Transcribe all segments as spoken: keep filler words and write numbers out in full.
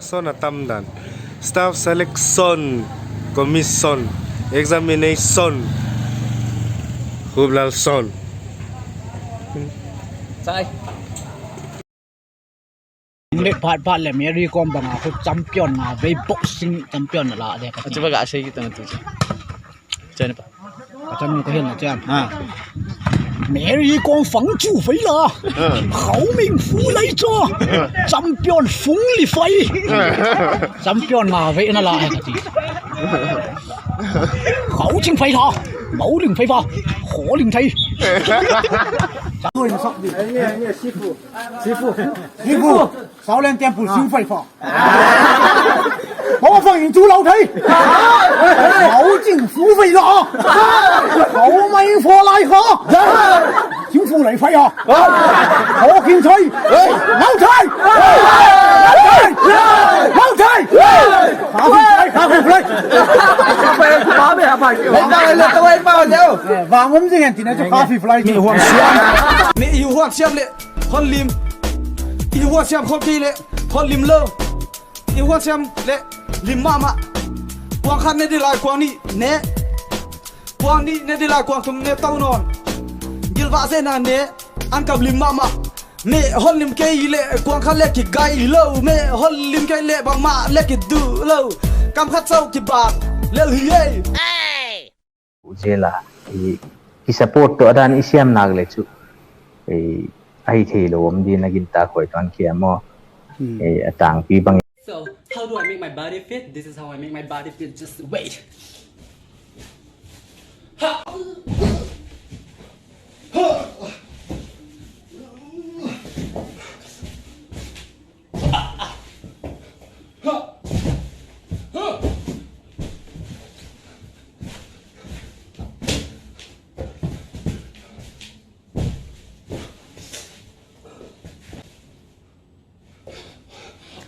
Son atam dan. Staff selection, commission, examination. Hublal son. Chai. Ingle phat phat le Mary Kom banga khu champion nga vei boxing champion la de ka. Achu ba ga sei ki tang tu. Chai na pa. Ka chan ko hin na chan. Ha. Mary Kom fang chu fai la. Ha. Khao Ming Fu lai cho. Ha. Champion Fung Li Fai. Ha. Champion nga vei na la ka ti. Khao Ching Fai la. Mao Ling Fai fa. Ho Ling Thai. Sifu. Sifu. Sifu. Shaolin Temple Siu Fai fa. Mao Fang Ing Chu Lau Thai. Mao Ching Fu Fai la. Mao Mai Fo Lai kha. Ching Fu Lai Fai ha. Ho King Thai. Lau Thai. Lau Thai. Lau Thai. Kha Fai, kha Fai. Vang um jing en tina chu kha Fai. Ni huang siam. Ni huang siam le. Hon lim. I huang siam khol kei le. Hon lim lo. I huang siam le. Lim mama. Kuang khat ne di lai kuang ni ne. Kuang ni ne di lai kuang thum ne tau non. Gilva se na ne. An kam lim mama. Me hon lim kei le kuang khat le kigai lo. Me hon lim kei le bangma le kidu lo. Kam khat sau kibak. Lel hi ei. Jela, i, i support to adan i siam nak le chu. I, ai thei lo om di na gin ta khoi ton kia mo. Hmm. I, atang pi bang. So, how do I make my body fit? This is how I make my body fit. Just wait. Ha! Ha!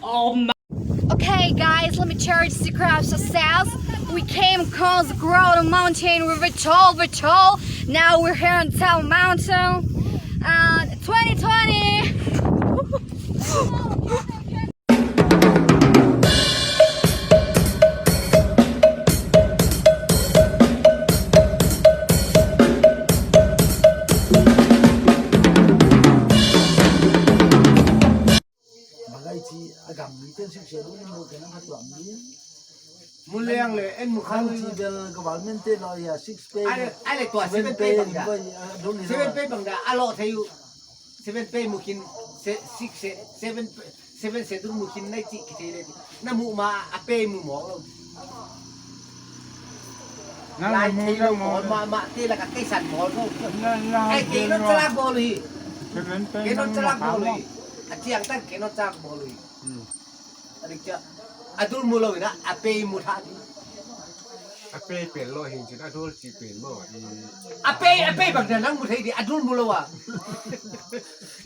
Oh my. Okay, guys, let me tell you the secret of success. We came across the ground mountain. We were tall, we were tall. Now we're here on Town Mountain. And twenty twenty. Bagai chi, agam mi ten sik se lu ni mu ten ang khat lam ni. Mu leng le, en mu khan chi bel government te lo ya, six pay. Ai le, ai le tua seven pay bang da. Seven pay bang da, alo thei u. Seven pay mu khin, se, six se, seven pay, seven se dun mu khin nai chi ki thei le. Na mu ma, a pay mu mo lo. Nang lai mu thei lo mo, mo ma, ma te la ka kei san mo lo. Nang, nang ai kei no chalak bol hi. Kei no chalak bol hi. A chiang tan kei no chalak bol hi. Hmm. Adik cha. Adul mu lo ina, a pay mu tha di. A pay pel lo hin chin, adul chi pel mo. A pay, a pay bang nang mu thei di, adul mu lo wa.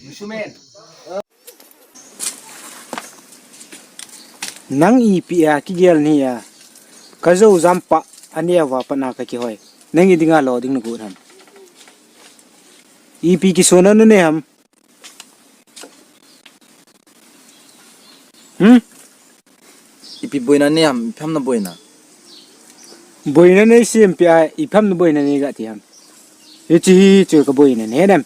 Musumen. Nang ipi a kigel ni a, ka jou jam pa, ania va pa na ka kihoi. Nang i dinga lo ding na gu ham. Ipi kisona na ne ham. Hmm? Ipi boina ne ham, ipi ham na boina. Boina nei sim pi a, ipi ham na boina nei ga ti ham. Hichi hi chu ka boina ne dem.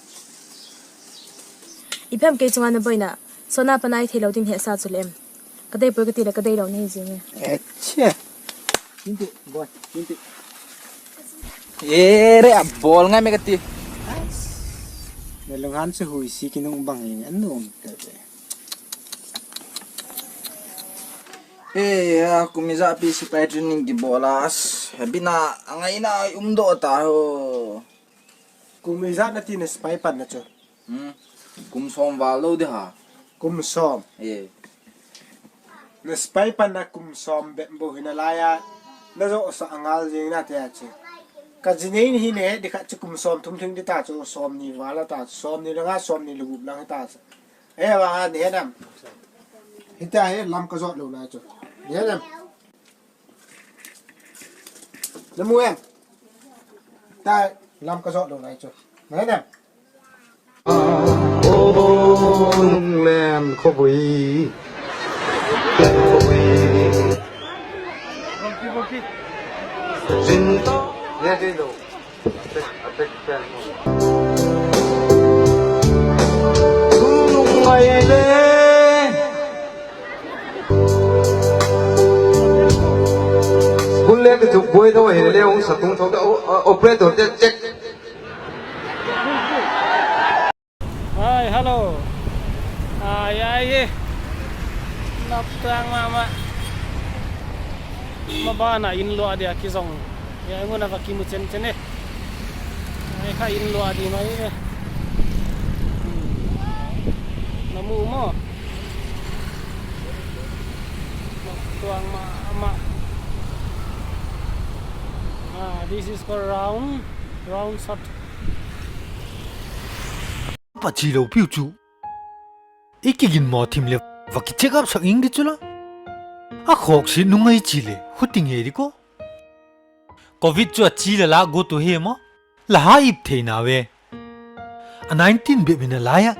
Ipi ham kei chunga na boina. Sona pa nai thei lo ding he sa chu lem. Ka dei poi ka ti le ka dei lo nei jing e. Eche. Hinti, boy, hinti. Ere a bol ngai me ka ti. Na lung han chu hui si ki nung bang hi an nung ta. Hey, a, kum ijat pi sipai training kibol a, as, hebina, angaina, umdoh ta ho. Kum ijat na ti na sipai pan na chu. Hmm. Kum som val lou di ha. Kum som. Eh. Na sipai pan na kum som bep bou hi na lai a. Na jo sa angal jing na te a chu. Ka jinei ni hi ne, di khat chu kum som thum thing di ta chu, som ni val ta chu, som ni langa, som ni lugup lang hi ta chu. Eh, wa, ni he nam. Hita he lam ka jot lou lai chu. Ni he nam. Na mu em. Ta lam ka jot lou lai chu. Ni he nam. O, Lunglen, khobui. School le ka chuk boi dong ahile hung sa tung thou te, o-, o-, operator te check. Hi, hello. Ai, ai, eh. Nap tang mama. Mabana in lua dia kijong. Ya, nguna va kimu chen chen eh. Ai, kha in lua di mai eh. Hmm. Namu mo. Nap tuang mama. Ah, this is called round, round shot. Pa chi lou piu chu. I kigin mo thim le va ki check up sak ing di chu la. A khok si nungai chi le, huting he di ko. Covid chu a chi le la go to he mo. La ha ip thei na ve. A nineteen bep in a lai a.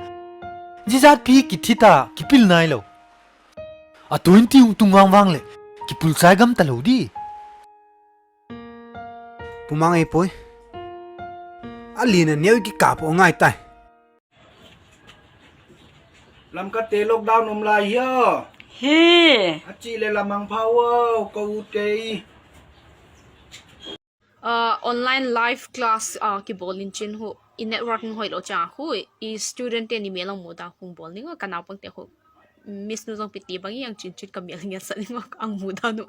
Jijat pi ki thi ta, ki pil nai lo. A twenty hung tung vang vang le, ki pul sai gam ta lo di. Pu Mang ei poi. A lina neo ki kap o ngai tai. Lamka te lockdown um lai hia. He. A chi le lamang pha o, ko u te. Uh, online live class, uh, kibol in chin hu. I networking hoi lo cha hu. I student te ni me lang mu da hung bol ning ka naupang te hu. Miss nu jong piti bang yang chin chin ka mel ngen sa ning ang mu da nu.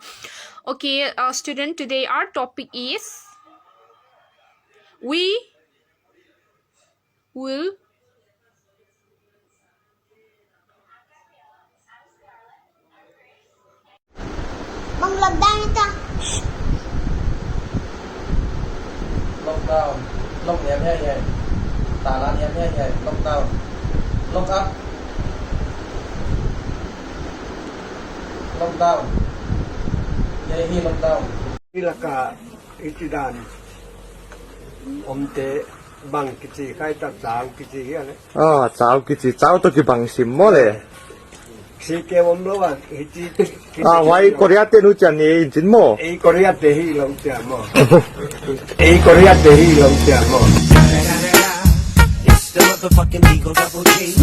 Okay, uh, student, today our topic is we will Mang lockdown ita. Lockdown. Lock niam hei hei. Tala niam hei hei. Lockdown. Lock up. Lockdown. Hei hi lockdown. Ilaka itidan. Omte. Bang kichi, kai ta chau kichi hi ale. Ah, chau kichi, chau to kibang sim mo le. Si ke om lo a, hichi, kichi Ah, why hi lo. Korea te nu chan ni in chin mo? Ei Korea te hi lo cha mo. Ei Korea te hi lo cha mo. It's the motherfucking Eagle Double G.